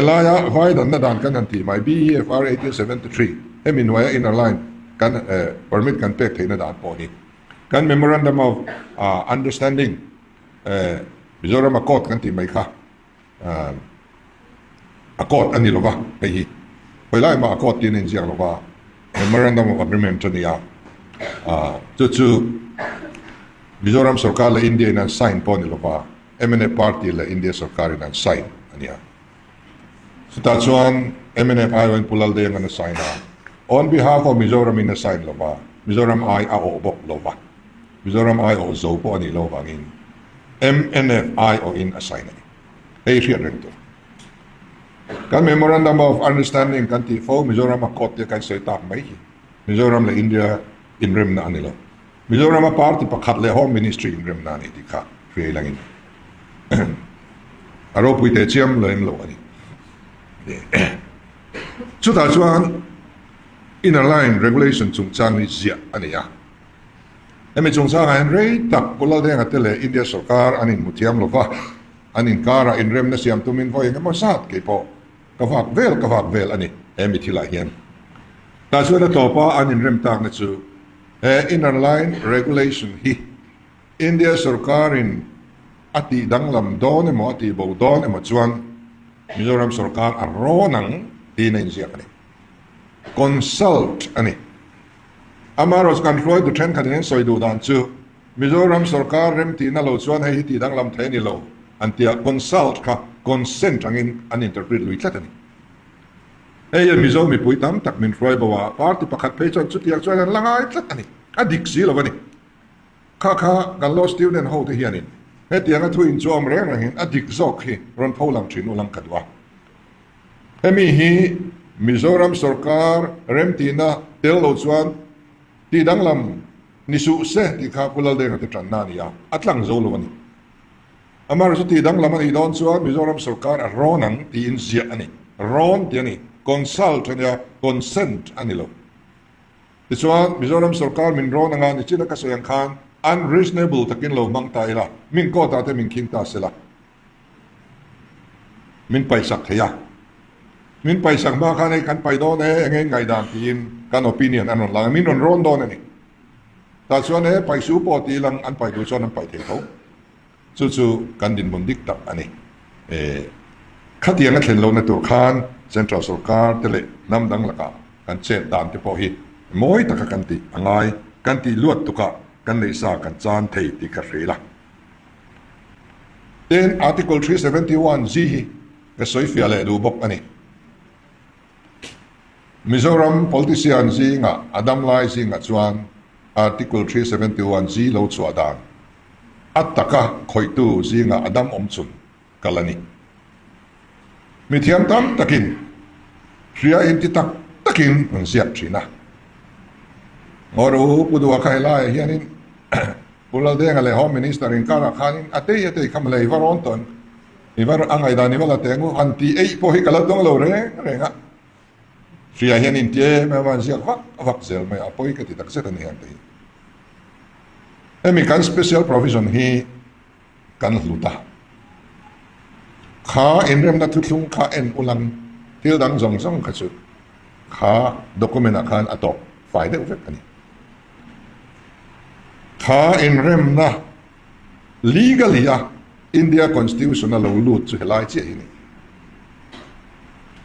Helaia vai danna dan kan han tih mai, BEFR 1873, hemi hnuaia inner line kan permit kan pek theihna dan pawh hi kan Memorandum of Understanding, Mizoram Accord kan tih mai kha Accord a ni lo va, hei hi hawi lai mah Accord tiin a inziak lo va, Memorandum of Agreement a ni a, chu chu Mizoram sorkar leh India in an sign pawh a ni lo va, mnf party leh India sorkar in an sign a ni a. Chutah chuan mnf aiawhin Pu Laldeng an a sign a, on behalf of Mizoram in a sign lo va, Mizoram ai a awh bawk lo va, Mizoram ai awh zo pawh a nih loh vangin mnf aiawhin a sign a ni. Hei hriat reng tur. Kan Memorandum of Understanding kan tih fo Mizoram a court te kan sawi tak mai hi Mizoram leh India inremna a ni lo. Mizoram a party pakhat leh Home Ministry inremna a ni tih kha hria ilangin a ropui teh chiam lo em lo a ni. Chutah chuan Inner Line Regulation chungchang hi ziah a ni a. Hemi chungchangah hian rei tak Pu Laldenga te leh India sorkar an inhmu thiam lo va, an inkarah inremna siam tumin vawi engemaw zat kei pawh ka vak vel ka vak vel a ni he mi thilah hian. Tah chuan a tawpa an inrem takna chu he Inner Line Regulation hi India sorkarin a tih danglam dawn emaw a tih bo dawn emaw chuan Mizoram sorkar a rawn ang tiin a inziak a ni. Consult a ni. Amaherawhchu kan hruaitu thenkhatin an sawi duh dan chu Mizoram sorkar remtihna lo chuan hei hi tih danglam thei a ni lo an ti a, consult kha consent angin an interpret lui tlat a ni. Hei hian Mizo mipui tam tak min hruai bo a, party pakhat phei chuan chutiang chuan an la ngai tlat a ni, a dik si lo a ni. Kha kha kan law student ho te hianin hetianga thu inchuam reng rengin a dik zawk hi rawn pho lang thin u lang ka duh a. Hemi hi Mizoram sorkar remtihna tel lo chuan tih danglam ni suh se tih kha Pu Laldenga te tanna a ni a, a tlang zo lo a ni. Amaherawhchu tih danglam a nih dawn chuan Mizoram sorkar a rawn ang tiin ziah a ni. Rawn tih a ni. Consult a nia, consent a ni lo. Tichuan Mizoram sorkar min rawn anga nichina ka sawi ang khan unreasonable takin lo hmang ta ila, min court ah te min khing ta sela. Min paisak thei a. Min paisak hma khan hei kan pai dawn e, enge in ngaihdan tiin kan opinion an rawn lang a, min rawn rawn dawn a ni. Tah chuan e pai su pawh ti ilang an pai duh chuan an pai thei tho. Chu chu kan dinhmun dik tak a ni. E, khatiang a thlen lohna tur khan Central Sorkar te leh hnam dang lakah kan chet dan te pawh hi mawi taka kan tih a ngai, kan tih luat tukah kan neihsa kan chan thei tih ka hria. Tin, Article 371 G hi ka sawi fiah leh duh bawk a ni. Mizoram politician zingah a dam lai zingah chuan Article 371 G lo chhuah dan a taka khawihtu zingah a dam awm chhun kal a ni. Mithiam tam takin hria inti tak takin an ziak thin a. Ngawru Pu Duha kha helaiah hianin Pu Laldenga leh Home Minister inkarah khanin a tei a tei kha mawle i va rawn tawn, i va a ngaihdan i va la teng u, han tih eih pawh hi ka la dawng lo reng reng a. Hria hian inti em em a, an ziak vak vak zel mai a, a pawi ka ti takzet a ni heng te hi. Hemi kan special provision hi kan hlut a. Kha inremna thuthlung kha en ulang thil dang zawng zawng kha chu kha document ah khan a tawp fai deuh vek a ni. Kha inremna legally a India Constitution a lo lut chu helai chiah hi a ni.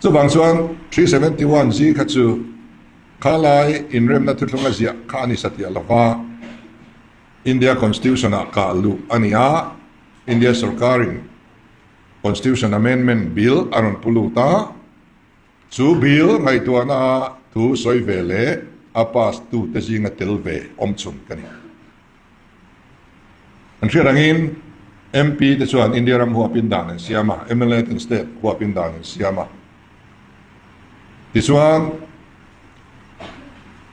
Chuvang chuan 371 G kha chu kha lai inremna thuthlung a ziah kha a ni satliah lova India Constitution ah kah luh a ni a, India sorkarin Constitution Amendment Bill a rawn pu lut a, Chu bill ngaihtuahna a thu sawi ve leh a pass tu te zinga tel ve awm chhun ka ni. An hriat angin MP te chuan India ram huapin dan an siam a, mla ten state huapin dan an siam a. Tichuan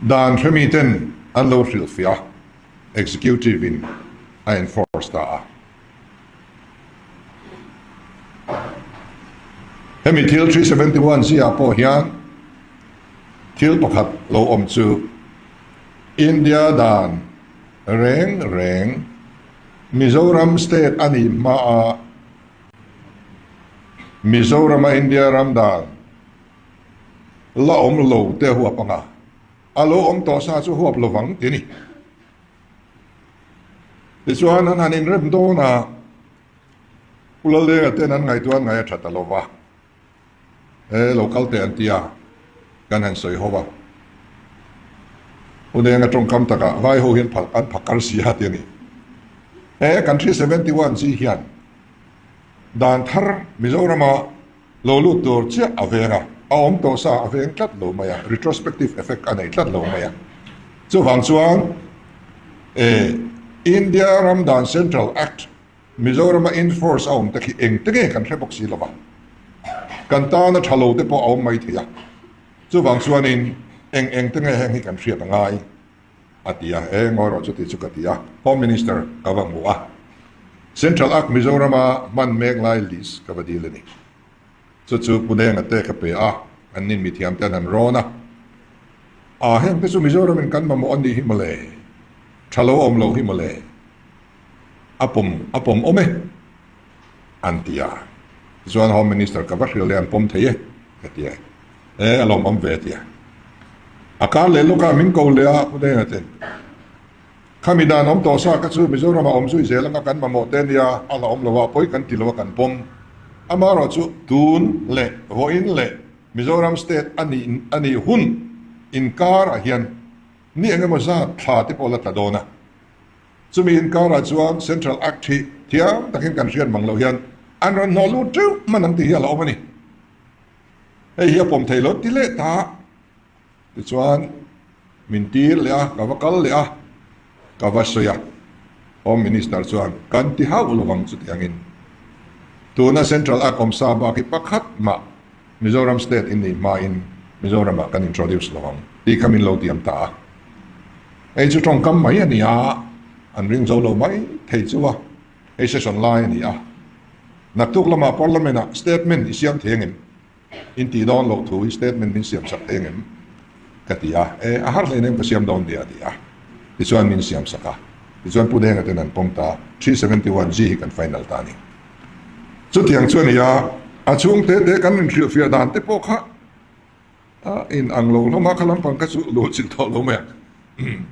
dan hremi ten an lo hrilhfiah a, executive in a enforce ta a. Hemi thil 371 ziah pawh hian thil pakhat lo awm chu India dan reng reng Mizoram state a nih hmaa. Mizorama India ram dan la awm lo te huap anga a lo awm tawh sa chu huap lovang ti a ni. Tichuan an han inrem dawn a, Pu Laldenga ten an ngaihtuah an ngaih a tha ta lo va, he lo kal teh an ti a, kan han sawi ho va. Pu Denga tawngkam takah vai ho hian an phakar si a ti a ni. He kan 371 chi hian Dan thar Mizorama lo lut tur chiah a veng a, a awm tawh sa a veng tlat lo mai a, retrospective effect a nei tlat lo mai a. Chuvang chuan e India ram dan Central Act Mizorama enforce a awm te khi eng te nge kan hre bawk si lo va, kan tana tha lo te pawh a awm mai thei a. Chuvang chuanin eng eng te nge heng hi kan hriat a ngai. A ti a, e ngawi rawh chuti chu ka ti a, Home Minister ka va hmu a, Central Act Mizorama hman mek lai list ka va dil a ni. Chu chu Pu Denga te ka pe a, an nin mithiam te an han rawn a, a heng te chu Mizoramin kan mamawh a nih hi mawle, tha lo awm loh hi mawle, a pawm a pawm awm e, an ti a. Tichuan Home Minister ka va hrilh leh an pawm thei e, ka ti a. E a lawmawm ve tia. A kar leh lawk a min ko leh a Pu Denga ten. Khami dan awm tawh sa ka chu Mizoram ah awm zui zel anga kan mamawh te nia a la awm lo a pawi kan ti lo a kan pawm. Amaherawh chu tun leh vawiin leh Mizoram state a nih a nih hun inkar ah hian ni eng emaw zat thla te pawh la tla dawn a. Chumi inkarah chuan Central Act hi thiam takin kan hriat mang loh hian an rawn hnawh lut teuh hman ang tih hi a la awm a ni. Hei hi a pawm thei lo ti leh ta. Tichuan min tir leh a, ka va kal leh a, ka va sawi a. Home Minister chuan kan ti hauh lo ang chutiangin tuna Central Act awmsa bak hi pakhat mah Mizoram State in nih hmain Mizoramah kan introduce lo ang tih kha min lo tiam ta a. Hei chu tawngkam mai a ni a, an ring zo lo mai thei chu a, hei session lai a ni a. Naktuk lamah Parliament ah statement i siam thei angem? In tih dawn loh thu i statement min siam sak thei angem? Ka ti a, e a har hleinem ka siam dawn nia a ti a. Tichuan min siam sak a, tichuan Pu Denga ten an pawm ta, 371 G hi kan final ta a ni. Chutiang chu a ni a, a chhung te te kan inhrilhfiah dan te pawh kha a in ang lo hlawm a, kha lampang kha chu luh chilh tawh lo mai ang.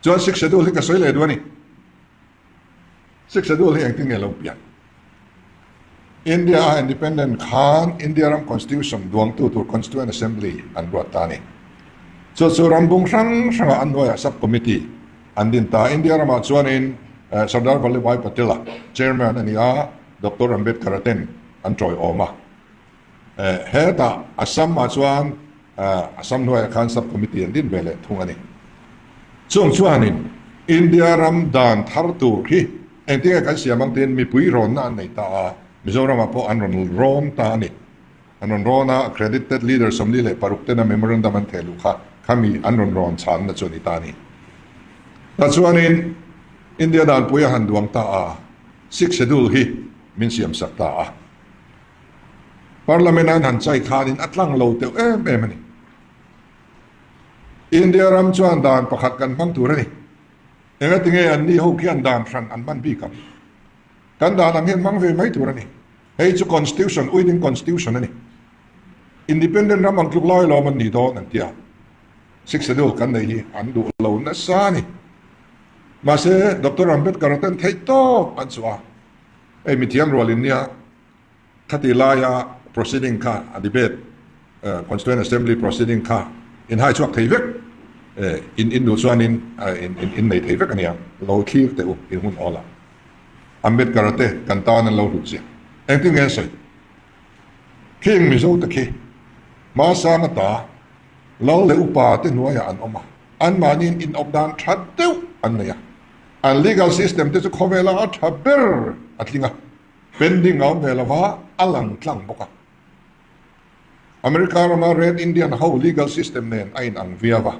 Chuan Sixth Schedule hi ka sawi leh duh a ni. Sixth Schedule hi engtin nge lo pian? India a independent khan India ram constitution duangtu tur Constituent Assembly an ruat ta a ni. Chu chu ram bung hrang hrangah an hnuaiah sub committee an din ta. India ramah chuanin Sardar Vallabhbhai Patel a chairman a ni a, Doctor Ambedkar a ten an tawiawm a. Hetah Assam ah chuan Assam hnuaiah khan sub committee an din ve leh thung a ni. Chung chuanin India ram dan thar tur hi engtinge kan siam ang tiin mipui rawnna an nei ta a, Mizoramah pawh an rawn rawn ta a ni. An rawn rawn a, accredited leader 46 tena memorandum an theh luh kha khami an rawn rawn chhanna chu a ni ta a ni. Tah chuanin India danpui a han duang ta a, Sixth Schedule hi min siamsak ta a. Parliament an han chai khanin a tlang lo teuh em em a ni. India ram chuan dan pakhat kan hmang tur a ni. Engatinge an ni ho khian dan hran an hman bik ang? Kan dan ang hian hmang ve mai tur a ni. Hei chu Constitution, uiting Constitution a ni. Independent ram ang tluk lai lawm an ni dawn an ti a. Sixth Schedule kan neih hi an duh lo nasa a ni. Mahse, Doctor Ambedkar-a ten theih tawp an chhuah a. Hei mithiam rual in nia khati laia proceeding kha a debate Constituent Assembly proceeding kha in hai chhuak thei vek in in duh chuan in in nei thei vek ania lo thlir teh u in hun awl ah Ambedkar a te kan tan an lo hlut zia engtin nge an sawi khing Mizo te khi hmasang ata lal leh upa te hnuaiah an awm a anmahniin in awp dan tha deuh an nei a. An legal system te chu khawvela a tha ber a tling a, pending a awm ve lova a lang tlang bawk a. America rama Red Indian ho legal system nen a in ang viau a.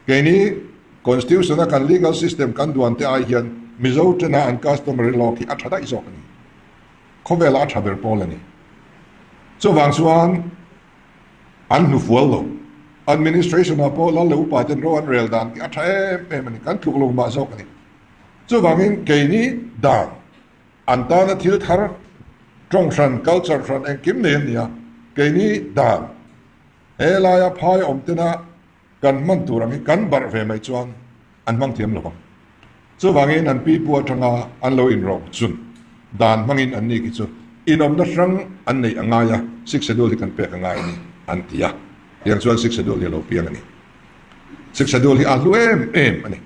Keini Constitution a kan legal system kan duan te ai hian Mizo tena an customary law khi a tha daih zawk a ni. Khawvela a tha ber pawl a ni. Chuvang chuan An hnufual lo. Administration ah pawh lal leh upa ten ro an rel dan hi a tha em em a ni. Kan tluk lo mah zawk a ni. Chuvangin keini dan an tana thil thar Tawng hran, culture hran engkim nei an ni a, keini dan he laia phai awm tena kan hman tur ang hi kan barh ve mai chuan an hmang thiam lo vang. Chuvangin an pipu atanga an lo inrawk chun dan hmangin an ni khi chu inawmna hrang an neih a ngai a, Sixth Schedule hi kan pek a ngai a ni an ti a, tiang chuan Sixth Schedule hi a lo piang a ni. Sixth Schedule hi a hlu em em a ni.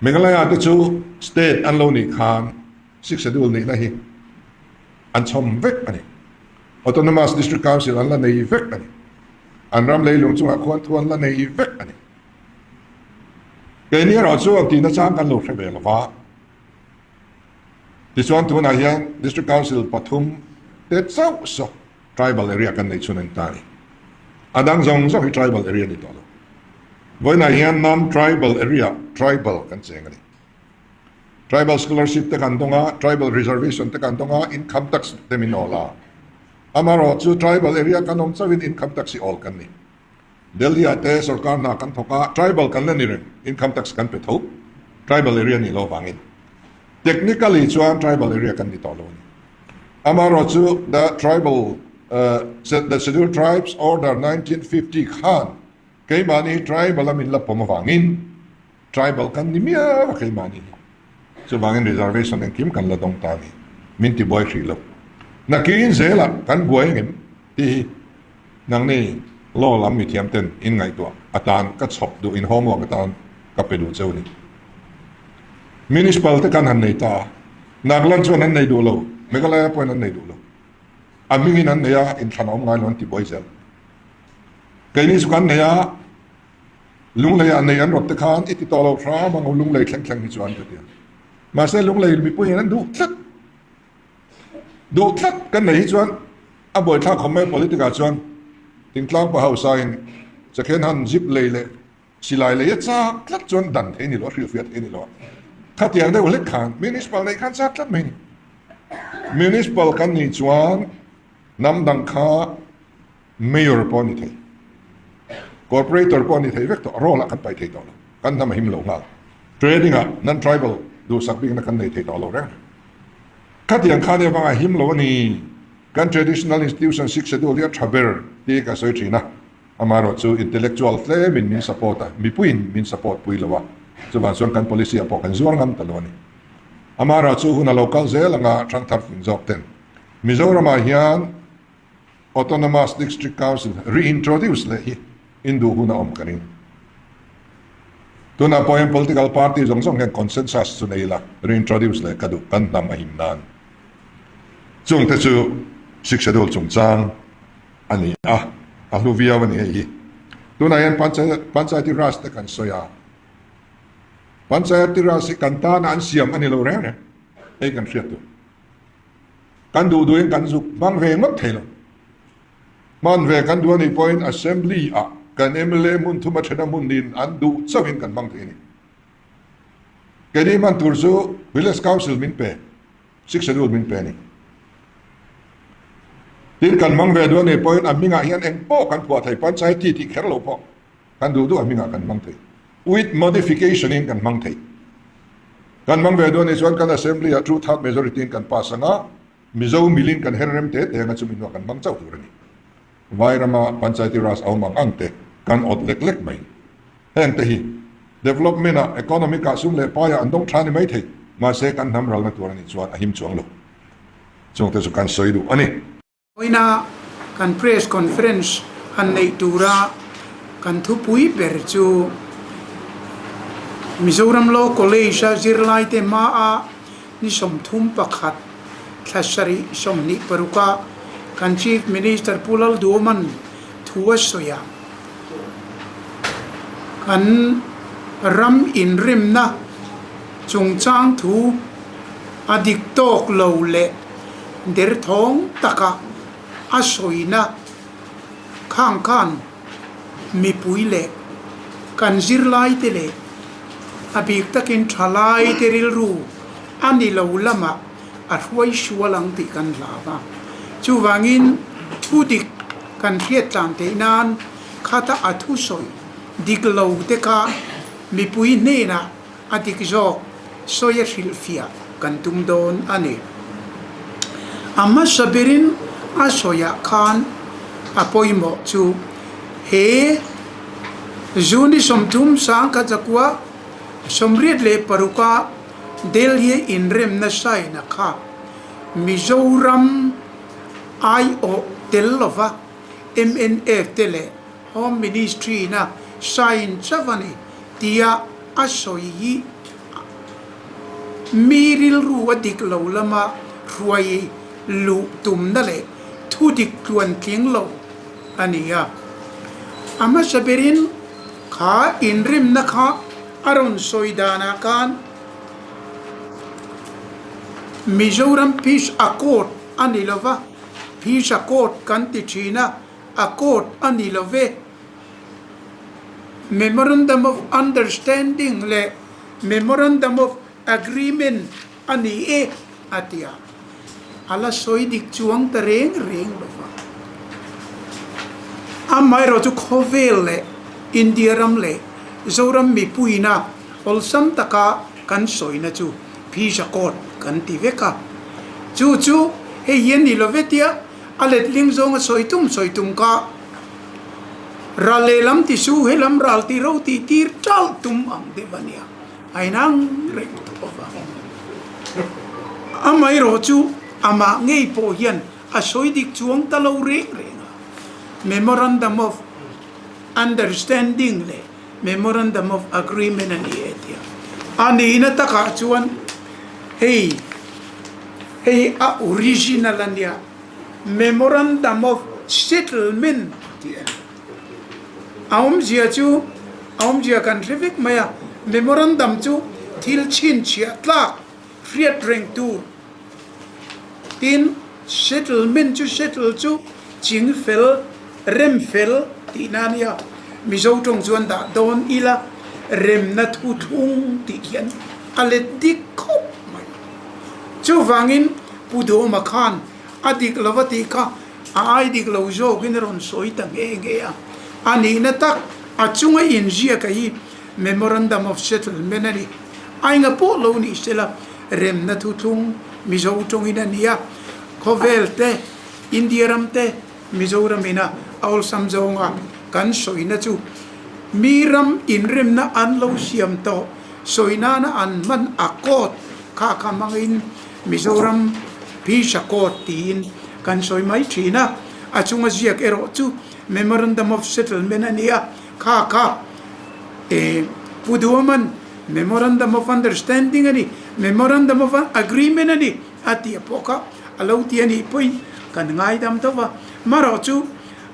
Meghalaya te chu state an lo nih khan Sixth Schedule nihna hi an chhawm vek a ni. Autonomous District Council an la nei vek a ni. An ram leilung chungah khuan thu an la nei vek a ni. Keini erawh chu ang tihna chang kan lo hre ve lo va. Tichuan tunah hian District Council pathum te chauh saw Tribal area kan neih chhun a ni ta a ni. A dang zawng zawng hi Tribal area a ni tawh lo. Vawiinah hian Non-Tribal area, Tribal kan cheng a ni. Tribal Scholarship te kan dawng a, Tribal Reservation te kan dawng a, Income Tax te min awl a. Amaherawh chu Tribal area kan awm chauhin Income Tax hi awl kan ni. Delhi ah te sorkar hna kan thawk a, Tribal kan la ni reng, Income Tax kan pe tho. Tribal area nih loh avangin. Technically chuan Tribal area kan ni tawh lo a ni. Amaherawh chu the Tribal, the Scheduled Tribes Order 1950 khan keimahni Tribal a min la pawm avangin, Tribal kan ni miau a keimahni hi. Chuvangin reservation engkim kan la dawng ta a ni. Min ti buai hrih lo. Nakin zelah kan buai engem tih hi nangni law lam mithiam ten in ngaihtuah atan ka chhawp duh in homework atan ka pe duh cheu a ni. Municipal te kan han nei ta a, Nagaland chuan an nei duh lo, Meghalaya pawhin an nei duh lo. A hmingin an nei a, inthlan a awm ngai lo an ti buai zel. Keini chu kan nei a. Lunglei ah nei an rawt te khan i ti tawh lo hram ang u lunglei thleng thleng hi chuan ka ti a. Mahse lunglei mipui hian an duh tlat. Duh tlat kan nei hi chuan a buaithlak khawp mai politic ah chuan thingtlang pa hausa in second hand zip lei leh silai lei a chak tlat chuan dan thei ni lo a hrilhfiah thei ni lo a. Khatiang deuh hlek khan municipal neih khan chak tlat mai ni. Municipal kan nih chuan hnam dang kha Mayor pawh a ni thei, Corporator pawh a ni thei vek tawh, role ah kan paih thei tawh lo, kan hnam a him lo nghal. Trading ah non-tribal duhsak bikna kan nei thei tawh lo reng. Khatiang khan i avanga him lo a ni, kan traditional institution Sixth Schedule hi a tha ber tih ka sawi thin a, amaherawh chu intellectual tlemin min support a, mipuiin min support pui lo a, chuvang chuan kan policy ah pawh kan zuar ngam ta lo a ni. Amaherawh chu hun a lo kal zel anga thangthar fing zawk ten Mizoramah hian Autonomous District Council reintroduce leh hi in duh hun a awm ka ring. Tunah pawh hian political party zawng zawng hian consensus chu nei ila reintroduce leh ka duh kan hnam a him nan. Chungte chu Sixth Schedule chungchang a ni a, a hlu viau a ni hei hi. Tunah hian Panchayati Raj te kan sawi a, Panchayati Raj hi kan tana an siam a ni lo reng reng, hei kan hriat tur. Kan duh duhin kan zuk hmang ve ngawt thei lo. Hman ve kan duh a nih pawhin Assembly ah kan mla hmun thuma thena hmun nin an duh chauhin kan hmang thei a ni. Keini hman tur chu Village Council min pe, Sixth Schedule min pe a ni. Tin kan hmang ve duh a nih pawhin a hmingah hian eng pawh kan phuah thei, Panchayati tih kher lo pawh kan duh duh a hmingah kan hmang thei. With modification in kan hmang thei. Kan hmang ve dawn nih chuan kan Assembly ah two third majority in kan pass ang a, Mizo milin kan her rem te te anga chumi hnuah kan hmang chauh tur a ni. Vai rama Panchayati Raj a awm ang ang te kan awt lek lek mai. Heng te hi development ah, economic ah sum leh pai ah an dawng tha ni mai thei, mahse kan hnam ralna tur a nih chuan a him chuang lo. Chung te chu kan sawi duh a ni. Vawiina kan press conference han neih tura kan thupui ber chu Mizoram Law College-a zirlaite hmaa ni 31 thla sarih 26 a kan Chief Minister Pu Lalduoman thu a sawi a. Kan ram inremna chungchang thu a dik tawk lo leh Derthawng taka a sawina khang khan mipui leh kan zirlaite leh a bik takin thalaite rilru a ni lo lamah a hruai sual ang tih kan hlau a. Chuvangin thu dik kan hriat tlan theih nan khata a thusawi dik lo te kha mipui hnenah A dik zawk, sawi a hrilhfiah kan tum dawn a ni. A hmasa berin a sawiah khan a pawimawh chu he June 30 1000 86 a Delhi inremna saina kha Mizoram aiawh tel lova mnf te leh Home Ministry-na sign chauh a ni tia a sawi hi mi rilru a dik lo lama hruai luh tumna leh thu dik tluan tling lo a ni a. A hmasa berin kha inrimna kha a rawn sawi danah khan Mizoram Peace Accord a ni lova, Peace Accord kan ti thin a, Accord a ni lo ve. Memorandum of Understanding leh Memorandum of Agreement a ni e, a ti a. A la sawi dik chuang ta reng reng lo va. Amaherawh chu khawvel leh India ram leh Zoram mipuina awlsam taka kan sawina chu Peace Accord kan ti vek a. Chu chu hei hi a ni lo ve tia A letling zawnga sawi tum sawi tum kha ral lehlam ti su helam ral ti ro tih tir ṭalh tum ang deuh a nia, a inang reng tawh avangin. Amaherawh chu amah ngei pawh hian a sawi dik chuang ta lo reng reng a, Memorandum of Understanding leh Memorandum of Agreement a ni e tia. A nihna takah chuan hei hei a original a nia, Memorandum of Settlement tih a ni. A awmzia chu a awmzia kan hre vek mai a, Memorandum chu thil chhinchhiah tlak hriat reng tur tin settlement chu settle chu ching fel rem fel tihna a nia. Mizo tawng chuan dah dawn ila remna thu thlung tih hian a let dik khawp mai. Chuvangin Pu Duhawma khan a dik lova tih kha a ai dik lo zawkin a rawn sawi ta nghe nghe a. A nihna tak a chunga inziaka hi Memorandum of Settlement a ni. Ainga pawh lo ni sela remna thuthlung Mizo tawngin a ni a, khawvel te, India ram te, Mizoram ina a awlsam zawnga kan sawina chu mi ram inremna an lo siam tawh sawi nana an hman a court kha kha hmangin Mizoram Peace Accord tiin kan sawi mai thin a, a chunga ziak erawh chu Memorandum of Settlement a ni a, kha kha Pu Duaman Memorandum of Understanding a ni, Memorandum of Agreement a ni a tih pawh kha a lo ti a nih pawhin kan ngaidam tho va. Marawh chu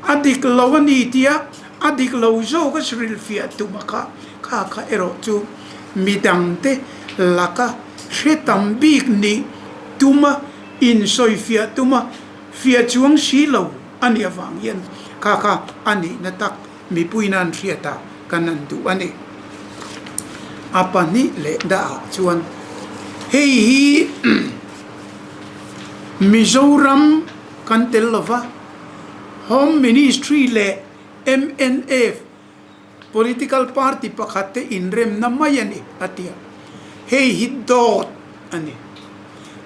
a dik lo a ni tia a dik lo zawk a hrilhfiah tum a kha, kha kha erawh chu midangte laka hre tam bik nih tuma insawifiah tuma fiah chuang si lo a nih avang hian kha kha a nihna tak Mipui nan hriatah kan an duh a ni. A pahnih leh dahah chuan hei hi Mizoram kan tel lova, Home Ministry leh mnf political party pakhat te inremna mai a ni a ti a, hei hi dawt a ni.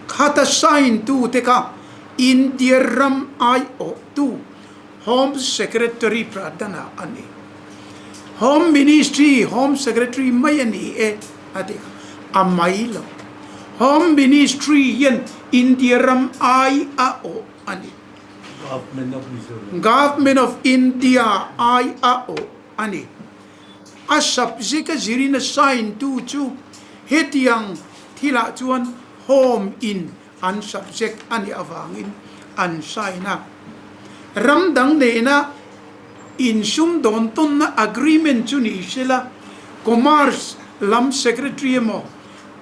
Khata sign tu te kha India ram aiawhtu Home Secretary Pradhan-a a ni. Home Ministry Home Secretary mai a ni e a ti kha a mai lo. Home Ministry hian India ram ai a awh a ni. Government of Mizoram. Government of India ai a awh a ni. A subject a zirin a sign tu chu hetiang thilah chuan Home in an subject a nih avangin an sign a. Ram dang nena insum dawn tawnna agreement chu ni sela, Commerce lam Secretary emaw,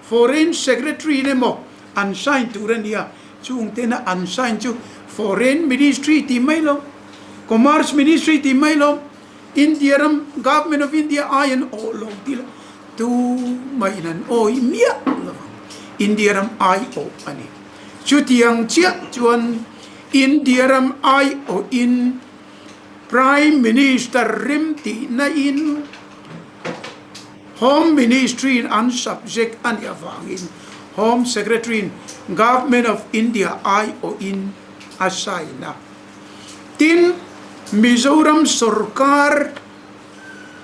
Foreign Secretary in emaw an sign tur a ni a, chung tena an sign chu Foreign Ministry tih mai lo, Commerce Ministry tih mai lo, India ram Government of India ai an awh lo tih la tu maiin an awih miah lo vang. India ram ai awh a ni. Chutiang chiah chuan India ram ai awhin Prime Minister rem tihna in Home Ministry in an subject a nih avangin. Home Secretary-in Government of India aiawhin a sign a. Tin, Mizoram sorkar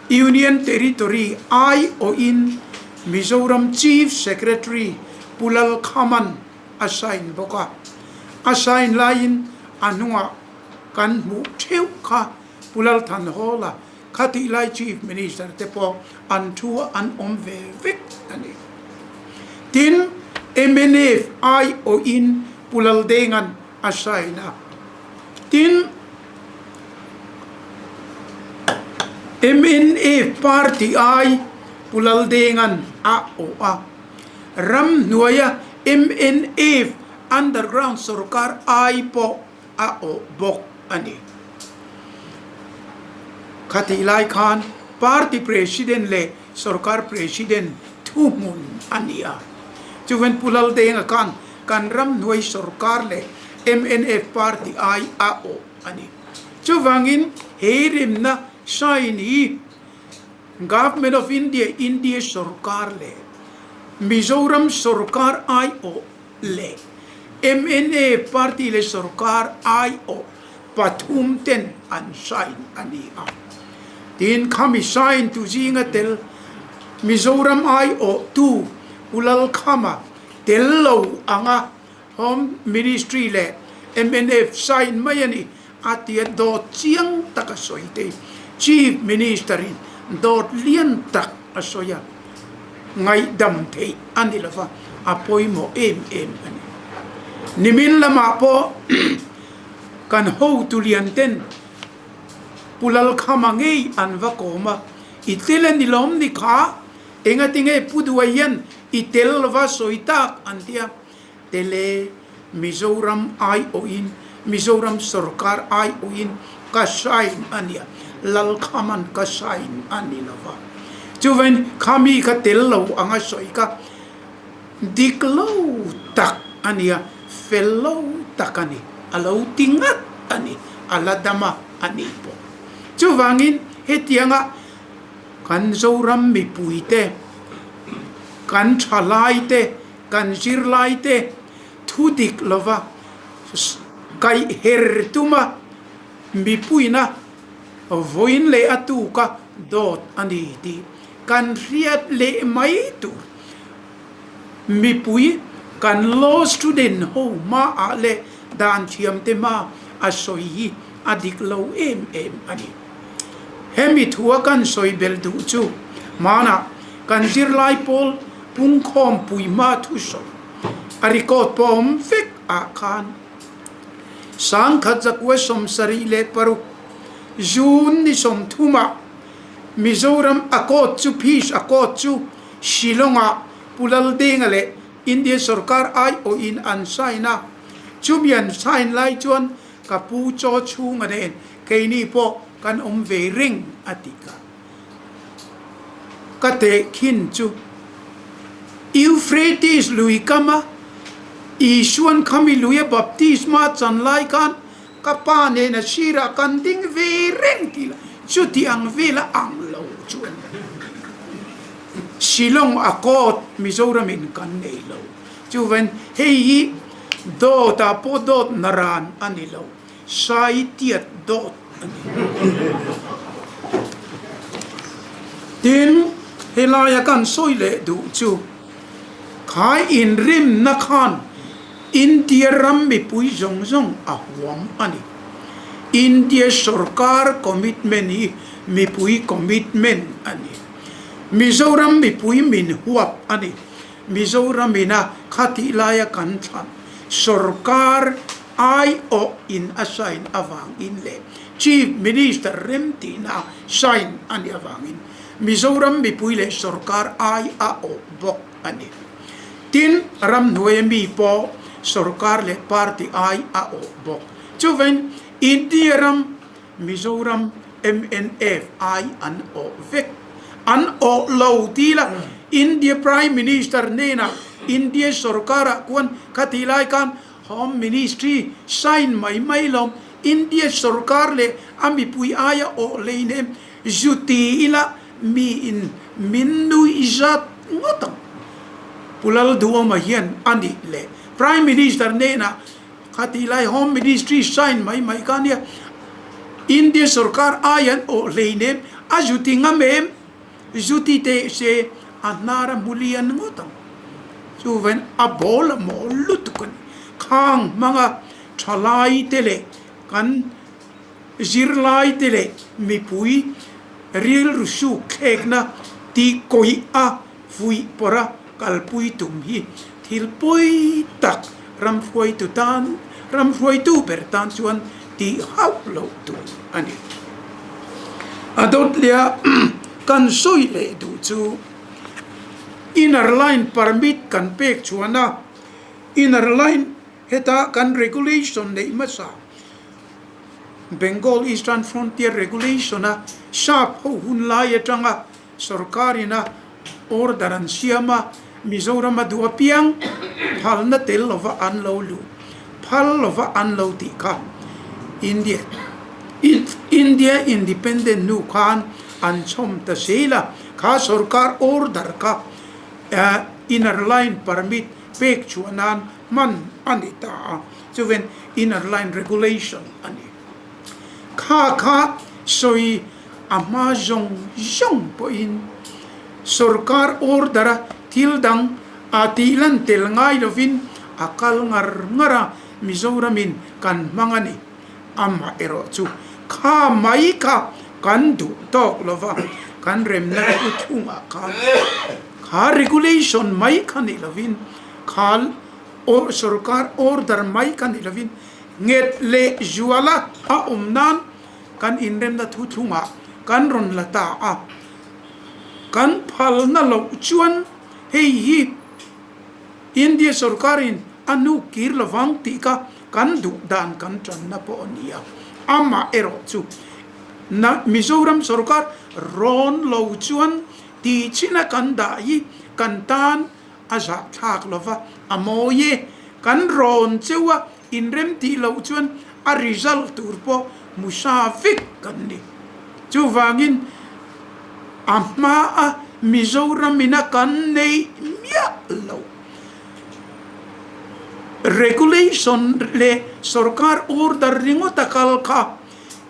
Union Territory aiawhin Mizoram Chief Secretary Pu Lalkhaman a sign bawk a. A sign laiin a hnungah kan hmuh theuh kha Pu Lalthanhawla Khatih lai Chief Minister te pawh an thu a an awm ve vek a ni. Tin, mnf aiawhin Pu Laldenga'n a sign a. Tin, mnf party ai Pu Laldenga'n a awh a. Ramhnuaia mnf underground sorkar ai pawh a awh bawk a ni. Khatih lai khan party president leh sorkar president thuhmun a ni a. Chuvan Pu Laldenga khan kan ramhnuai sorkar leh mnf party ai a awh a ni. Chuvangin he remna sign hi Government of India, India sorkar leh Mizoram sorkar aiawh leh mna party leh sorkar aiawh pathum ten an sign a ni a. Tin, khami sign tu zinga tel Mizoram aiawhtu Pu Lalkhama tel lo anga Home Ministry leh mnf sign mai a ni a tia dawt chiang tak a sawi te. Chief Minister in dawt lian tak a sawi a. Ngaihdam theih a ni lova, a pawimawh em em a ni. Nimin lamah pawh kan hotu lian ten Pu Lalkhama ngei an va kawm a, I tel a ni lawm ni kha, engatinge Pu Duai hian i tel lova sawi tak an ti a, Tele Mizoram aiawhin, Mizoram sorkar aiawhin ka sign a nia, Lalkhaman ka sign a ni lo va. Chuvain khami kha tel lo anga sawi kha dik lo tak a nia, fel lo tak a ni, a lo ti ngat a ni, a la dam a a ni pawh. Chuvangin hetianga kan Zoram mipuite, kan thalaite, Kan zirlaite thu dik lova kaih her tuma mipuina vawiin leh a tuka dawt a ni tih kan hriat leh mai tur. Mipui kan law student ho hmaah leh dan thiamte hma a sawi hi a dik lo em em a ni. Hemi thua kan sawi belh duh chu hmanah kan zirlai pawl Pungkhawm puihma thusawi a record pawh awm vek ah khan Sangkhat zakua 76 June ni 30 ah Mizoram Accord chu Peace Accord chu Shillong ah Pu Laldenga leh India sorkar aiawhin an sign a, chumi an sign lai chuan ka pu chaw chhunga nen keini pawh kan awm ve reng a ti kha. Ka tehkhin chu Euphrates lui kama Isuan khami luia baptisma chan lai khan ka pa nen a sirah kan ding ve reng tih la chuti ang vela ang lo chu a ni. Shillong a kawt Mizoramin kan nei lo. Chuvain hei hi dawtah pawh dawt naran a ni lo. Saitiat dawt a ni. Tin, helaia kan sawi leh duh chu khai inrimna khan India ram mipui zawng zawng a huam a ni. India sorkar commitment hi mipui commitment a ni. Mizoram mipui min huap a ni. Mizoram ina khatih laia kan thlan sorkar aiawh in a sign avangin leh Chief Minister remtihna sign a nih avangin Mizoram mipui leh sorkar ai a awh bawk a ni. Tin, ramhnuaia mi pawh sorkar leh party ai a awh bawk. Chuvangin India ram Mizoram mnf ai an awh vek. An awh lo ti la India Prime Minister hnenah India sorkarah khuan khatih lai khan Home Ministry sign mai mai lo India sorkar leh a mipui aia awh hleinem zu ti ila mi in min nuih zat ngawt ang. Pu Lalduhawma hian a nih leh Prime Minister hnenah kha tih lai Home Ministry sign mai mai kha nia India sorkar ai an awh hleinem a zu ti ngam em? Zu ti teh se a hnar a hmu lian ngawt ang. Chuvain a bawl a mawl lutuk a ni. Khang hmanga thalai te leh kan zirlai te leh mipui rilru suk thlekna tih kawih a fuih pawrh a kalpui tum hi thil pawi tak ramhruaitu tan ramhruaitu ber tan chuan tih hauh loh tur a ni. A dawt leh a kan sawi leh duh chu inner line permit kan pek chuan a inner line heta kan regulation neih hmasa Bengal Eastern Frontier Regulation a sap ho hun lai atanga Sorkar ina order an siam a, Mizoram a duh apiang phalna tel lova an lo luh phal lova an lo tih kha India India Independent hnu khan an chhawm ta zel a, kha sorkar order kha inner line permit pek chhuah nan hman a ni ta a, chuven inner line regulation a ni. Kha kha sawi a hma zawng zawng pawhin sorkar order a thil dang a tih lan tel ngai lovin a kal ngar ngar a, Mizoramin kan hmang a ni. Amah erawh chu kha mai kha kan duh tawk lova kan remna thu thungah khan kha regulation mai kha ni lovin kha sorkar order mai kha ni lovin nghet leh zuala a awm nan kan inremna thu thlungah kan rawn la ta a, kan phalna loh chuan hei hi India sorkarin a hnuk kir lovang tih kha kan duh dan kan tanna pawh a ni a. Amah erawh chu na Mizoram sorkar rawn lo chuan tih china kan dah hi kan tan a zahthlak lova, a mawi e. Kan rawn cheu a, inrem tih loh chuan a result tur pawh hmu sa vek kan ni. Chuvangin a hma a Mizoram ina kan neih miah loh regulation leh sorkar order ringawt a kal kha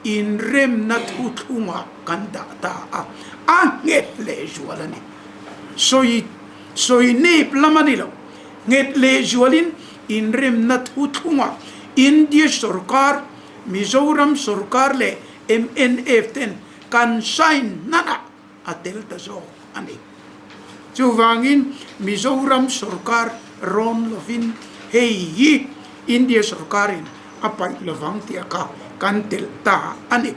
inremna thuthlungah kan dah ta a, a nghet lehzual a ni. Sawi Sawi nep lam a ni lo. Nghet lehzualin inremna thuthlungah India sorkar, Mizoram sorkar leh mnf ten kan sign hnanah a tel ta zawk a ni. Chuvangin Mizoram sorkar rawn lovin hei hi India sorkarin a paih lovang tih a kha kan telh ta a ni.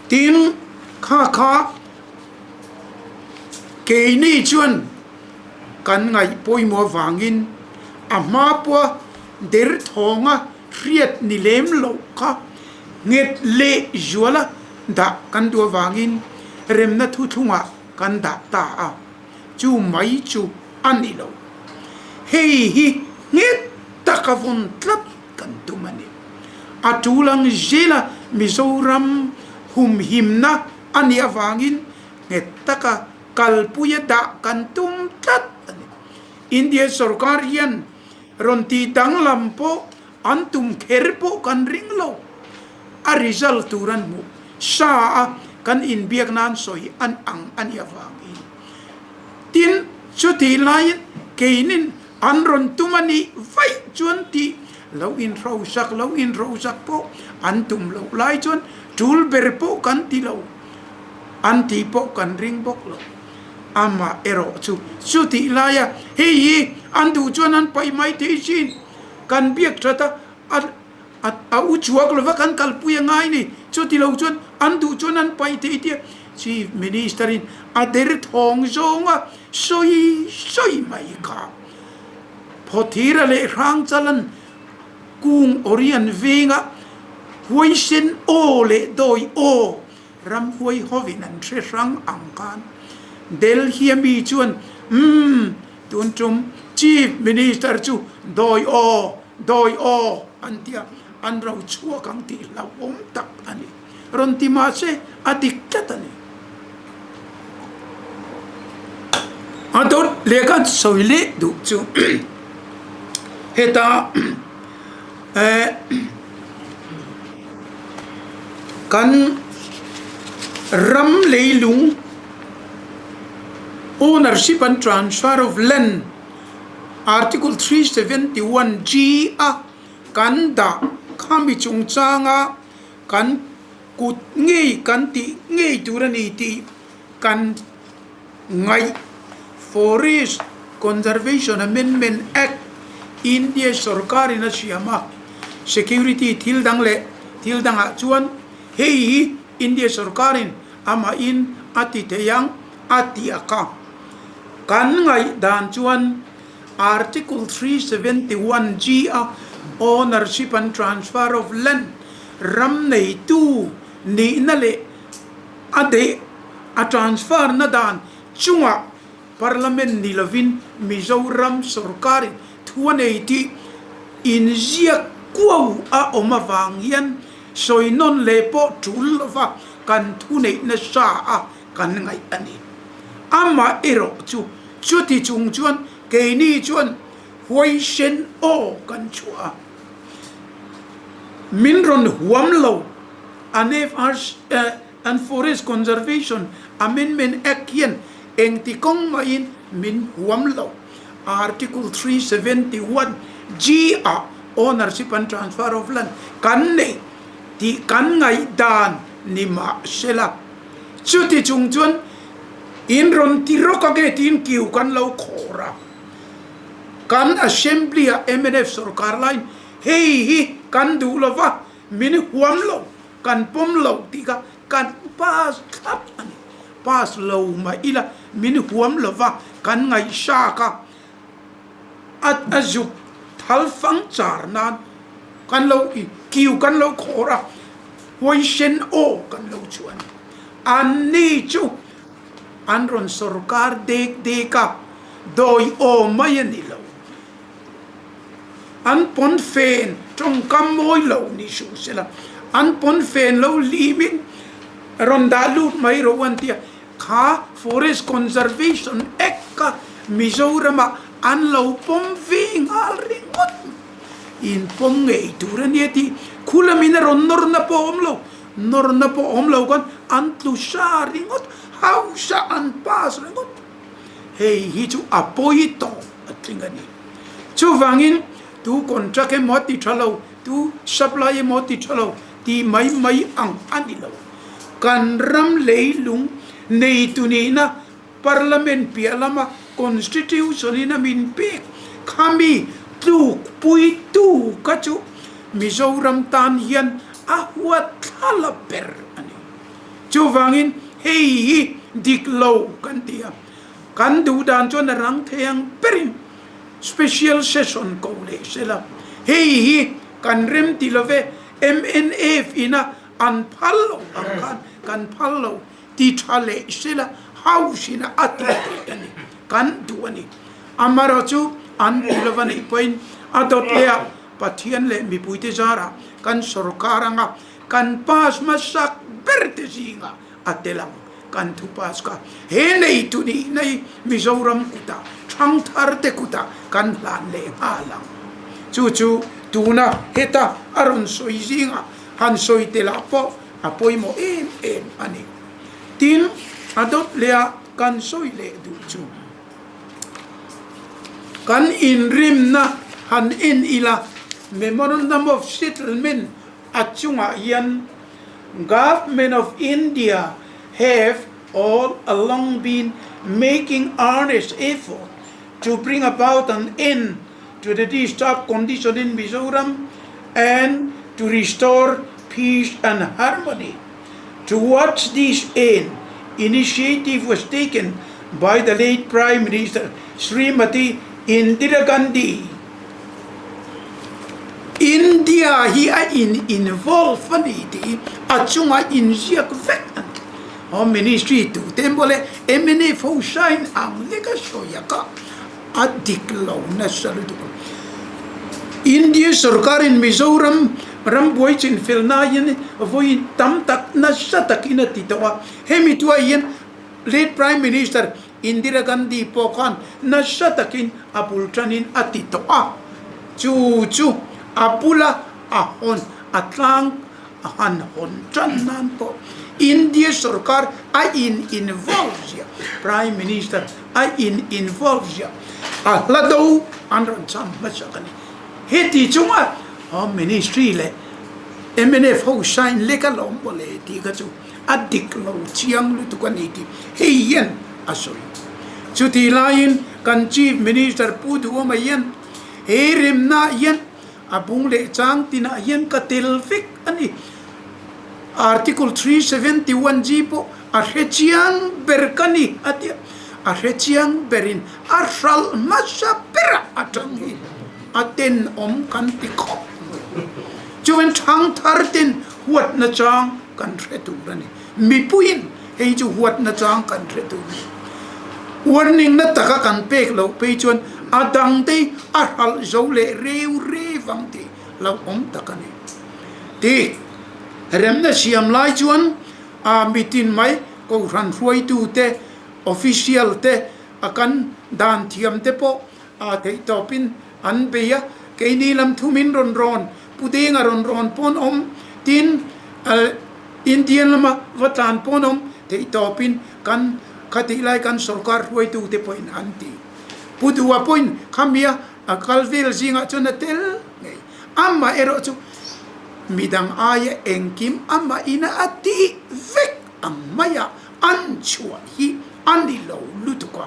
Tin, kha kha Keini chuan kan ngaih pawimawh avangin a hma pawha derthawnga hriat ni lem loh kha nghet leh zuala dah kan duh avangin remna thuthlungah kan dah ta a, chu mai chu a ni lo. Hei hi nghet taka vawn tlat kan tum a ni. A tul ang zela Mizoram humhimna a nih avangin nghet taka kalpuia dah kan tum tlat a ni. India sorkar hian rawn tih danglam pawh an tum kher pawh kan ring lo. A result tur an hmuh sa a kan inbiak nan sawi an ang a nih avangin. Tin, chutih laiin keinin an rawn tum a nih vaih chuan tih lo inhrosak lo inhrosak pawh an tum loh lai chuan tul ber pawh kan ti lo, an tih pawh kan ring bawk lo. Amah erawh chu chutih laia hei hi an duh chuan an paih mai thei chin kan biak that a, a a u chhuak lova kan kalpui a ngai ni, chuti lo chuan an duh chuan an paih thei tia Chief Minister in a der thawng zawnga sawi sawi mai kha. Phawthira leh Hrangchalan kung Orion venga huaisen aw leh dawi aw ramhuai hovin an hre hrang ang khan Delhi a mi chuan umm tun tum Chief Minister chu dawi aw dawi aw an ti a, an ro chhuak ang tih hlauhawm tak a ni. Rawn ti mahse a dik tlat a ni. A dawt. Lehkha sawi leh duh chu heta eh kan ram leilung ownership and transfer of land article 371 G a kan dah khami chungchanga kan kut ngei kan tih ngei tur a ni tih kan ngaih. Forest Conservation Amendment Act India sorkarin a siam a, security thil dang leh thil dangah chuan hei hi India sorkarin amahin a ti thei ang a ti a kha. Kan ngaih dan chuan Article 371 G a Ownership and Transfer of Land ram neitu nihna leh A deh a transfer na dan chungah Parliament ni lovin Mizoram sorkarin thu a nei tih inziak kuau a awm avang hian sawi nawn leh pawh tul lova kan thu neih nasa a kan ngaih a ni. Amah erawh chu chuti chung chuan keini chuan huaisen aw kan chhuah a, min rawn huam lo. An An Forest Conservation Amendment Act hian engti kawng mahin min huam lo. Article 371 G ah Ownership and Transfer of Land kan nei tih kan ngaihdan ni mah se la. Chuti chung chuan in rawn ti rawk a nge tiin kiu kan lo khawr a. Kan Assembly ah mnf sorkar laiin hei hi kan duh lo va. Min huam lo, kan pawm lo tih kha kan pass thlap a ni. Pass lo mah ila min huam lo va, kan ngaihsa kha a a zuk thal fang char nan kan lo kiu kan lo khawr a, huaisen aw kan lo chhuah a ni. Anni chu an rawn sorkar dek dek a, dawi aw mai a ni lo. An pawn fen tawngkam mawi lo ni suh sela, an pawn fen lo limin rawn dah lut mai rawh an ti a, kha Forest Conservation Act kha Mizoramah an lo pawm ve nghal ringawt mai. In pawm ngei tur a nia tih khu lamin a rawn nawrna pawh a awm lo, nawrna pawh a awm lo khan an tlu sa ringawt, house ah an pass ringawt. Hei hi chu a pawi tawh a tling a ni. Chuvangin tu contract emaw ti tha lo, tu supply emaw ti tha lo tih mai mai ang a ni lo. Kan ram leilung neitu nihna Parliament piah lama Constitution in a min pek khami tlukpuitu kha chu Mizoram tan hian a huat thla la ber a ni. Chuvangin hei hi dik lo kan ti a. Kan duh dan chuan a rang thei ang berin special session ko leh se la, hei hi kan rem ti lo ve, mnf ina an phal lo ang khan kan phal lo ti tha leh se la, house ina a ti theih a ni, kan duh a ni. Amaherawhchu chu an ti lo va neih pawhin a dawt leh ah Pathian leh mipuite zarah kan sorkar anga kan pass hmasak ber te zingah a tel ang. Kan thu pass kha he neitu nihna hi Mizoram kutah thangthar te kutah kan hlan leh nghal ang. Chu chu tuna heta a rawn sawi zingah han sawi telah pawh a pawimawh em em a ni. Tin, a dawt leh a kan sawi leh duh chu kan inrimna han en ila Memorandum of Settlement a chungah hian Government of India have all along been making earnest effort to bring about an end to the disturbed condition in Mizoram and to restore peace and harmony. Towards this end, initiative was taken by the late Prime Minister Srimati Indira Gandhi. India hi a in involve a ni tih hi a chunga inziak vek a ni. Home Ministry tute emaw leh mnf ho sign ang lek a sawi a kah a dik lo nasa lutuk a. India sorkarin Mizoram rambuai chinfel nain vawi tam tak nasa takin a ti tawh a, hemi tuah hian late Prime Minister. Indira Gandhi pawh khan nasa takin a bul tanin a ti tawh a, chu chu a bula a hawn a tlang a han hawn tan nan pawh India sorkar a in involve ziah, Prime Minister a in involve ziah, a hla do an rawn cham hmasak a ni. Heti chunga Home Ministry leh mnf ho sign lek a lawm maw le tih kha chu a dik lo chiang lutuk a ni tih hei hian a sawi. Chutih laiin kan Chief Minister Pu Duhawma hian he remnaah hian a bung leh chang tinah hian ka tel vek a ni. Article 371 G pawh a hre chiang ber ka ni a ti a, a hre chiang berin a hralh hmasa berah a tang hi a tenawm kan ti khawp mai. Chuan thangthar ten huatna chang kan hre tur a ni. Mipuiin hei chu huatna chang kan hre tur a ni. Warning na taka kan pek loh phei chuan a dangte a hralh zo leh reu reu ang tih lo awm tak a ni. Ti remna siam lai chuan a mitin mai Kohhran hruaitute, official te, a kan dan thiam te pawh a theih tawpin an bei a, keini lam thumin rawn rawn Pu Denga rawn rawn pawn awm, tin Indian lama va tlan pawn awm theih tawpin kan khatih lai kan sorkar hruaitute pawhin an ti. Pu Duha pawhin khamia a kal vel zingah chuan a tel ngei. Amah erawh chu midang aia engkim amah ina a tih vek ang maia an chhuah hi a ni lo lutuk a.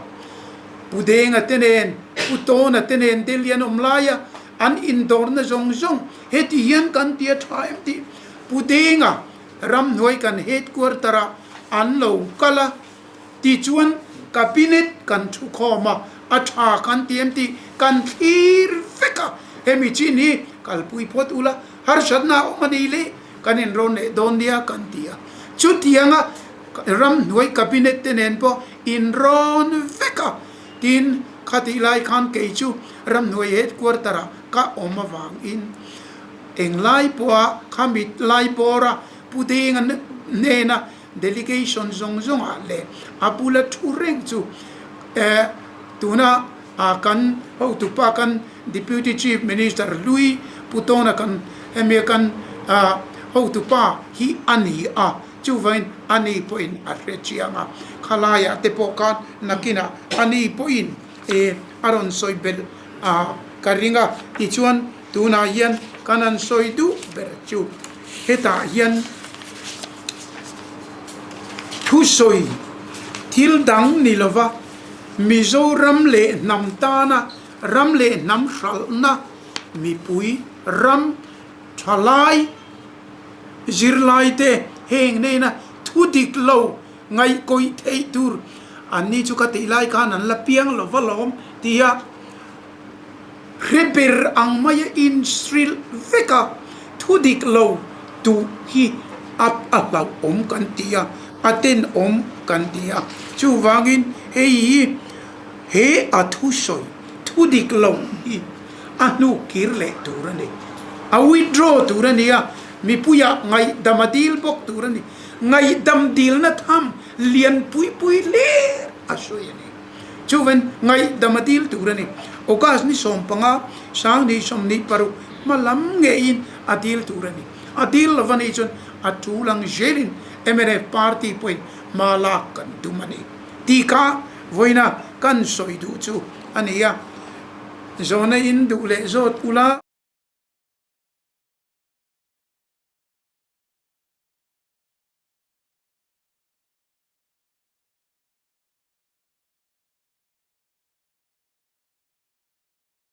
Pu Denga te nen, Pu Tawna te nen Delhi an awm laia an indawrna zawng zawng heti hian kan ti a tha em tih Pu Denga ramhnuai kan headquarter ah an lo kal a. Tichuan, Cabinet kan thu khawm a, a tha kan ti em tih kan thlir vek a, hemi chin hi kalpui phawt ula, harsatna a awm a ni le, kan inrawn leh dawn nia kan ti a. Chutianga ramhnuai Cabinet te nen pawh inrawn vek a, tin khatih lai khan kei chu ramhnuai headquarter ah ka awm avangin englai pawha khami lai bawra Pu Denga hnena Delegation zawng zawngah leh a bula thu reng chu eh tuna ah kan hotupa kan Deputy Chief Minister Hlui Pu Tawna kan hemi kan ah hotupa hi a ni a, chuvangin a ni pawhin a hre chiang a, khalaiah te pawh khan nakinah a ni pawhin eh a rawn sawi belh ah ka ring a, tichuan tunah hian kan han sawi duh ber chu hetah hian. Thusawi thil dang ni lova Mizoram leh hnam tana ram leh hnam hralhna mipui ram thalai zirlaite heng nena thu dik lo ngaihkawih theih tur an ni chu ka tih lai khan an la piang lova lawm tia Hre ber ang maia inhrilh veka thu dik lo duh hi a a hlauhawm kan ti a, a tenawm kan ti a. Chuvangin hei hi he a thusawi thu dik lo hi a hnuk kir leh tur a ni. A withdraw tur a ni a, mipuiah ngaihdam a dil bawk tur a ni. Ngaihdam dilna tham lian pui pui hlir a sawi a ni. Chuvan ngaihdam a dil tur a ni. August ni 15, 2026 hma lam ngeiin a dil tur a ni. A dil lova nih chuan a tul ang zelin mnf party pawhin hma lak kan tum a ni. Tih kha vawiina kan sawi duh chu a ni a. Zawhna in duh leh zawt ula.